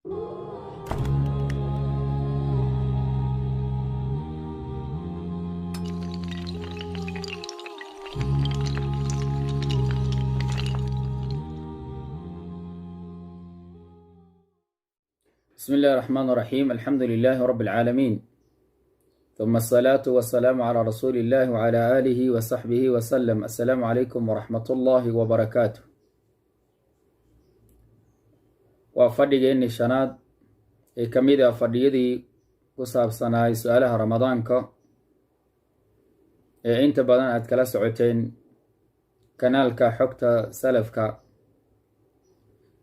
بسم الله الرحمن الرحيم، الحمد لله رب العالمين، ثم الصلاة والسلام على رسول الله وعلى آله وصحبه وسلم. السلام عليكم ورحمة الله وبركاته. Waa fadhigeennii shanaad ee ka mid ah fadhiyadii ku saabsanaay su-aalaha Ramadaanka ee inta badan aad kala socoteen kanaalka Xogta Salafka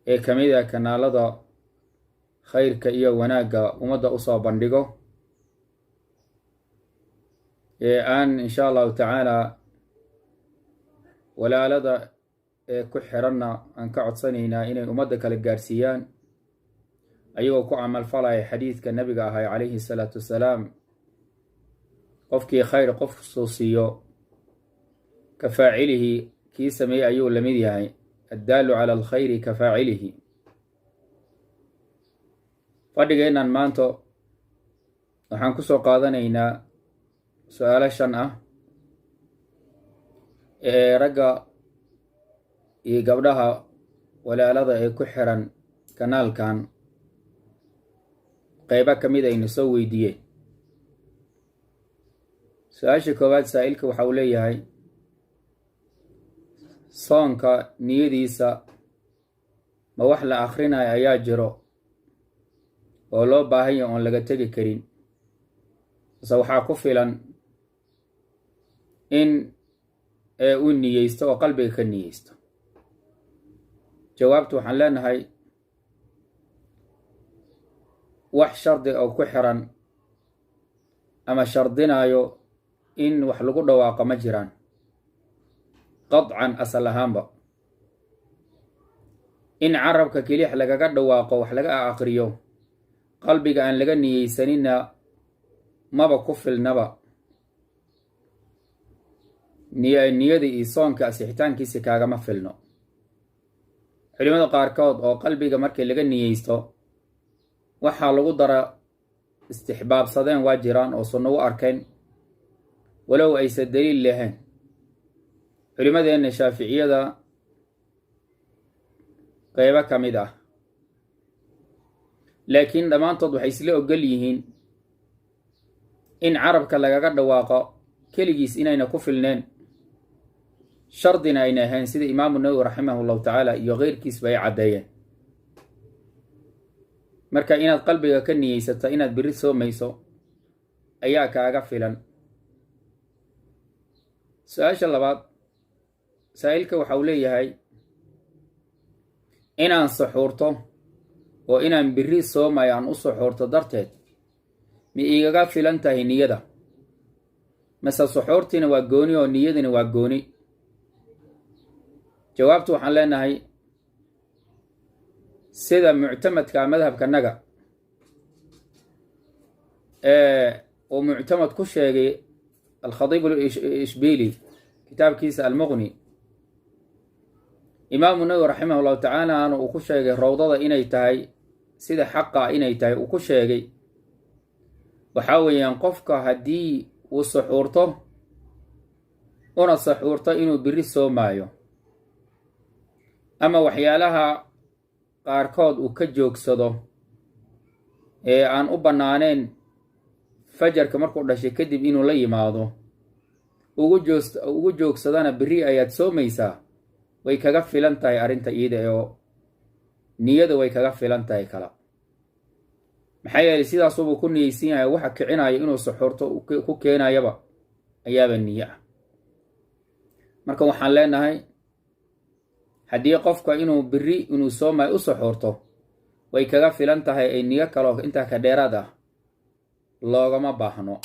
ee ka mid ah kanaalada khayrka iyo wanaagga ummadda usoo bandhigo, ee aan insha Allahu tacaala walaalada ee ku xiranna aan ka codsanaynaa inay ummadda kale gaarsiiyaan, ayagoo ku camalfalaya xadiidka Nabiga ahay calayhi salaatu wassalaam: qofkii khayr qof soo siiyo, ka faacilihi, kii sameeyey ayuu lamid yahay، الدال على الخير كفاعله. Fadhigeennan maanta waxaan ku soo qaadanaynaa su-aalo shan ah ee ragga iyo gabdhaha walaalada ee ku xiran kanaalkan qeybo ka mid aynu soo weydiiyeen. Su-aasha koowaad, saa'ilka waxa uu leeyahay: soonka niyadiisa ma wax la akhrinayo ayaa jiro oo loo baahan yahay oon laga tegi karin, mase waxaa ku filan in ee uu niyeysto oo qalbiga ka niyeysto? Jawaabtu waxaan leenahay, wax shardi oo ku xiran ama shardinayo in wax lagu dhawaaqo ma jiraan qadcan. Asal ahaanba in carabka kelix lagaga dhawaaqo, wax laga aqriyo, qalbiga aan laga niyeysanina maba ku filnaba. Niyada iyo soonka asixitaankiisa kaagama filno. Culimada qaarkood oo qalbiga markii laga niyeysto waxaa lagu dara istixbaabsadeen waa jiraan oo sunno u arkeen, walow aysan daliil lahayn. Culimadeenna Shaaficiyada qeybo ka mid ah, laakiin dhammaantood waxay isla ogol yihiin in carabka lagaga dhawaaqo keligiis inayna ku filneen, shardina ayna ahayn, sida Imaamu Nawowi raximahu Llahu tacaala iyo keyrkiisba ay caddeeyeen. Marka inaad qalbiga ka niyeysato inaad berri soomayso ayaa kaaga filan. Su-aasha labaad, saa'ilka waxa uu leeyahay: inaan saxuurto oo inaan berri soomayo aan u saxuurto darteed ma iigaga filan tahay niyada, mase suxuurtiina waa gooni oo niyadina waa gooni? Jawaabtu waxaan leenahay, sida muctamadka madhabkanaga ee uu muctamad ku sheegay Alkhadiib Ishbili kitaabkiisa Almuqni, Imaamu Nawowi raximah Llahu tacaala uu ku sheegay Rawdada, inay tahay sida xaqa inay tahay uu ku sheegay, waxaa weeyaan qofka haddii uu saxuurto, una saxuurto inuu biri soomaayo ama waxyaalaha qaarkood uu ka joogsado ee aan u bannaaneen fajarka markuu dhashay kadib inuu la yimaado, ugu joogsadana berri ayaad soomaysaa, way kaga filan tahay arrinta iyada oo niyada way kaga filan tahay kala. Maxaa yeelay, sidaasuubuu ku niyeysan yahay. Waxa kicinayo inuu suxuurto ku keenayaba ayaaba niye ah. Marka waxaan leenahay, haddii qofka inuu beri inuu soomayo u suxuurto, way kaga filan tahay, ay niyo kaloo intaa ka dheeraad ah loogama baahno.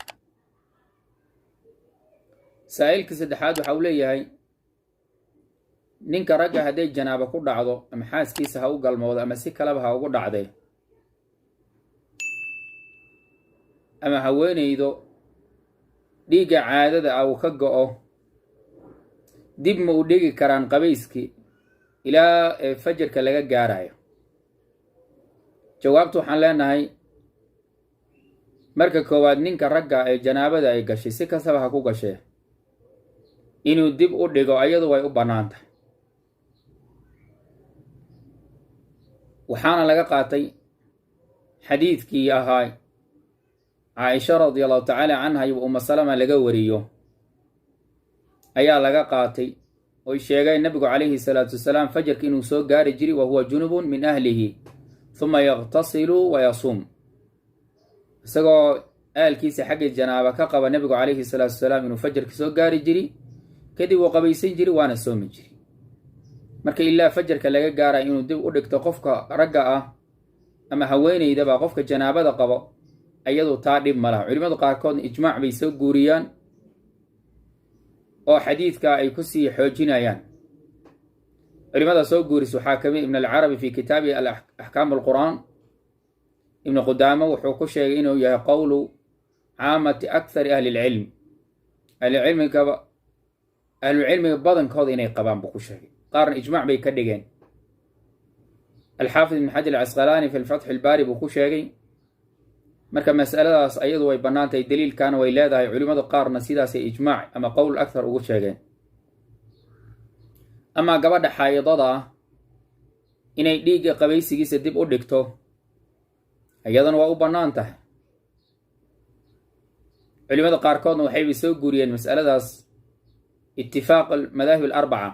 Saa'ilka saddexaad waxa uu leeyahay: ninka ragga hadday janaabo ku dhacdo, ama xaaskiisa ha u galmoodo ama si kaleba ha ugu dhacdee, ama haweenaydo dhiigga caadada ah uu ka go'o, dib ma u dhigi karaan qabayskii ilaa fajarka laga gaarayo? Jawaabtu waxaan leenahay, marka koowaad, ninka ragga ee janaabada ay gashay, si kastaba ha ku gashee, inuu dib u dhigo ayadu way u bannaan tahay. Waxaana laga qaatay xadiidkii ahaa Caaisha radia Allahu tacaala canha iyo Uma Salama laga wariyo ayaa laga qaatay, oy sheegeen nabigu calayhi salaatu wasalaam fajarka inuu soo gaari jiray wa huwa junubun min ahlihi, huma yaqtasilu wa yasuum, isagoo aalkiisa xagga janaaba ka qaba nabigu calayhi salaatu wasalaam inuu fajarka soo gaari jiri, kadib uu qabaysan jiri, waana soomi jiri. Marka ilaa fajarka laga gaaraya inuu dib u dhigto qofka ragga ah ama haweeneydaba, qofka janaabada qabo, ayadu taa dhib ma laha. Culimadu qaarkoodna ijmaac bay soo guuriyaan oo xadiidka ay ku sii xoojinayaan. Culimada soo guuris waxaa kamid Ibn Alcarabi fi kitaabihi Axkaam Alqur'aan. Ibnu Qudaamo wuxuu ku sheegay inuu yahay qowlu caamati akthari ahli lcilm, ahlucilmigaba, ahlucilmiga badankooda inay qabaan buu ku sheegay, qaarna ijmac bay ka dhigeen. Alxaafid Ibn Xajar Alcasqalaani fi Lfatxi Albaari buu ku sheegay. Marka masaladaas ayadu way bannaan tahay, daliilkaana way leedahay. Culimada qaarna sidaasay ijmaac ama qowl akhar ugu sheegeen. Amaa gabadha xaayidada ah inay dhiigga qabaysigiisa dib u dhigto iyadana waa u bannaan tahay. Culimada qaarkoodna waxaybay soo guuriyeen masaladaas itifaaq almadaahib alarbaca,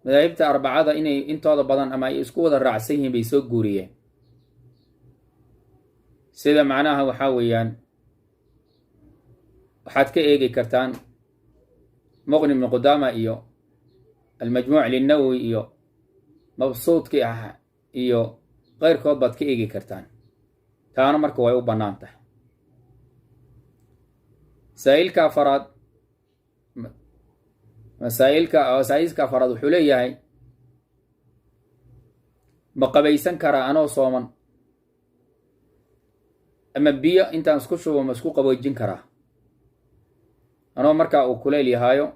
madaahibta arbacada inay intooda badan ama ay isku wada raacsan yihiin bay soo guuriyeen. Sida macnaha waxaa weeyaan, waxaad ka eegi kartaan Muqni Ibnu Qudaama iyo Almajmuuc Linnawowi iyo Mabsuudkii ah iyo keyrkood baad ka eegi kartaan. Taana marka way u bannaan tahay. Masaa'ilka afaraad, masaa'ilka masaa'ilka afaraad wuxuu leeyahay: ma qabaysan karaa anoo sooman, ama biyo intaan isku shubo ma isku qaboojin karaa anoo markaa uu kuleyl yahaayo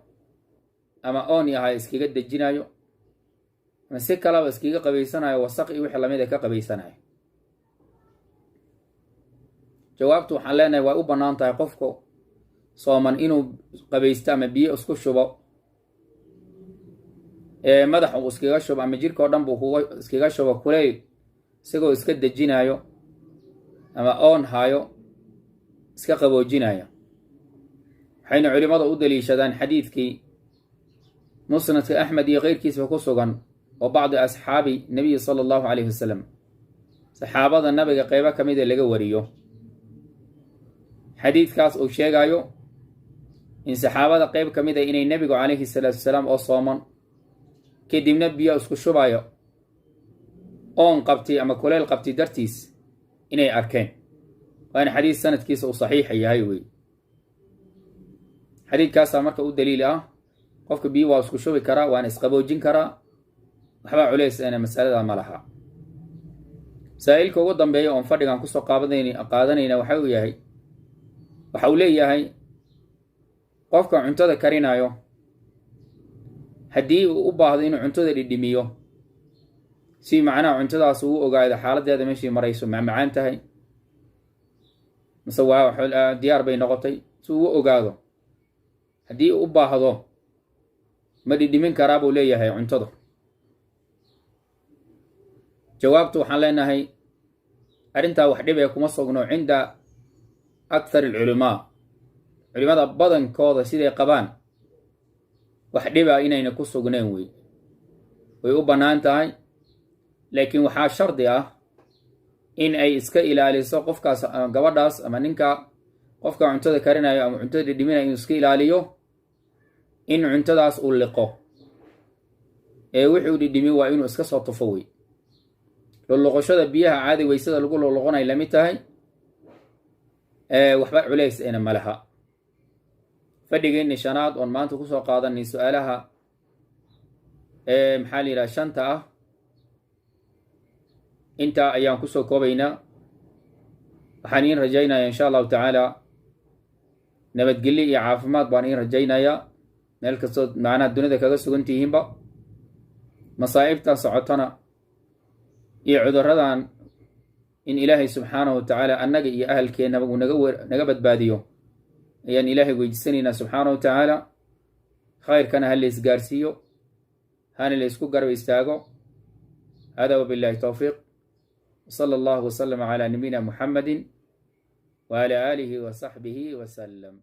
ama oon yahayo, iskaga dejinayo, ama si kalaba iskaga qabaysanayo, wasaq iyo wixii lamid a ka qabaysanayo? Jawaabtu waxaan leenahay, way u bannaan tahay qofku sooman inuu qabaysto ama biyo isku shubo, ee madax uu iskaga shubo ama jirka oo dhan buu kuga iskaga shubo, kuleyl isagoo iska dejinayo ama oon haayo iska qaboojinayo. Waxayna culimmada u daliishadaan xadiidkii Musnadka Axmed iyo keyrkiisba ku sugan oo bacdi asxaabi nabiyi sala Allahu calayhi wasalam, saxaabada nabiga qeybo ka mida laga wariyo, xadiidkaas uu sheegayo in saxaabada qeyb ka mid a inay nebigu calayhi salaatu wasalaam oo sooman, kadibna biyo isku shubayo, oon qabtay ama kuleyl qabtay dartiis, inay arkeen. Waana xadiis sanadkiisa uu saxiixa yahay wey. Xadiidkaasaa marka u daliil ah qofka biyo waa isku shubi karaa, waana isqaboojin karaa, waxbaa culeys ena masalada ma laha. Masaa'ilka ugu dambeeya oon fadhigan kusoo qaadanayna waxa uu yahay, waxa uu leeyahay: qofka cuntada karinayo haddii uu u baahdo inuu cuntada dhidhimiyo, si macnaha cuntadaas uu ogaado xaaladeeda meeshii marayso, macmacaan tahay mise waa diyaar bay noqotay, si uu u ogaado, haddii uu u baahdo ma dhidhimin karaa, buu leeyahay, cuntada? Jawaabtu waxaan leenahay, arrintaa wax dhib ee kuma sugno cinda akthar alculamaa. Culimada badankooda siday qabaan, wax dhiba inayna ku sugnayn wey, way u bannaan tahay. Laakiin waxaa shardi ah in ay iska ilaaliso qofkaas ama gabadhaas ama ninka qofka cuntada karinayo ama cuntada dhidhiminayo, inuu iska ilaaliyo in cuntadaas uu liqo, ee wuxuu dhidhimi waa inuu iska soo tufo wey. Luqluqoshada biyaha caadi weysada lagu luqluqonay lamid tahay, waxba culays ena ma laha. Fadhigeenni shanaad oon maanta kusoo qaadanay su-aalaha, maxaa la yidhaha, shanta ah, intaa ayaan kusoo koobaynaa. Waxaan iin rajaynaya insha Allahu tacaala nabadgelyo iyo caafimaad baan iin rajaynayaa meel kastood macnaha dunida kaga sugan tihiinba. Masaa'ibtan socotona iyo cudurradan In Ilaahay subxaanahu wa tacaala annaga iyo ahalkeennaba uu naga badbaadiyo ayaan Ilaahay weydiisanaynaa subxaanahu wa tacaala. Khayrkana ha la isgaarsiiyo, hana la isku garab istaago. Hada wabillahi towfiiq, wsala allahu waslama calaa nabiyina Muxamadi wala aalihi wasaxbihi wasalam.